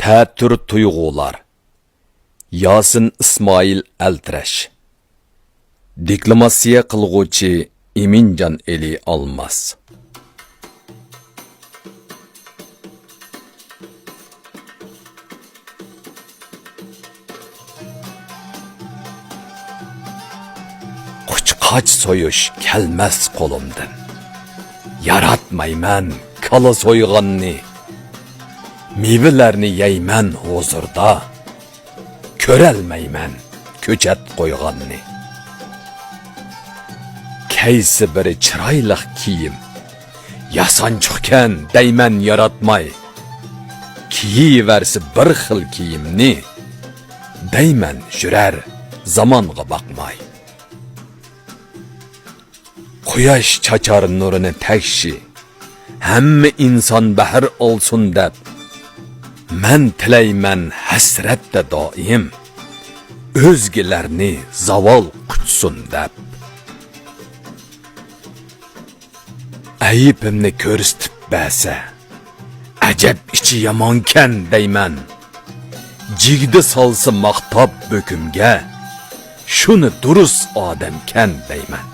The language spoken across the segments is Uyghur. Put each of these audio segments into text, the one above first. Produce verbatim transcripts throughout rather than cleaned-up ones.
تەتۈر تۇيغۇلار. ياسىن ئىسمائىل ئەلتىرەش. دېكلاماتسىيە قىلغۇچى ئىمىنجان ئېلى ئالماس. قۇچقاچ سويۇش كەلمەس قولۇمدىن. ياراتمايمەن كالا سويغاننى. مېۋىلەرنى يەيمەن ھۇزۇردا. كۆرەلمەيمەن كۆچەت قويغاننى. كەيسى بىر چىرايلىق كىيىم. ياسانچۇقكەن دەيمەن ياراتماي. كىيىۋەرسە بىر خىل كىيىمنى. دەيمەن يۈرەر زامانغا باقماي. قۇياش چاچار نۇرىنى تەكشى، ھەممە ئىنسان بەھر ئالسۇن دەپ. مەن تىلەيمەن ھەسرەتتە دائىم، ئۆزگىلەرنى زاۋال قۇچسۇن دەپ. ئەيىبىمنى كۆرسىتىپ بەرسە، ئەجەب ئىچى يامانكەن دەيمەن. جىگدە سالسا ماختاپ بۆكۈمگە، شۇنى دۇرۇس ئادەمكەن دەيمەن.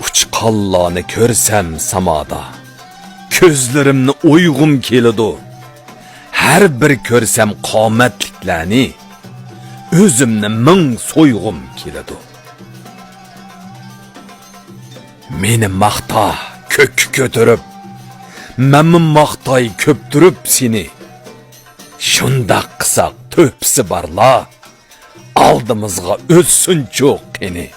ئۇچقانلارنى كۆرسەم سامادا، كۆزلىرىمنى ئويغۇم كېلىدۇ. ھەر بىر كۆرسەم قامەتلىكلەرنى، ئۆزۈمنى مىڭ سويغۇم كېلىدۇ. مېنى ماختا كۆككە كۆتۈرۈپ، مەنمۇ ماختاي كۆپتۈرۈپ سېنى. شۇنداق قىلساق تۆھپىسى بارلار، ئالدىمىزغا ئۆتسۇنچۇ قېنى.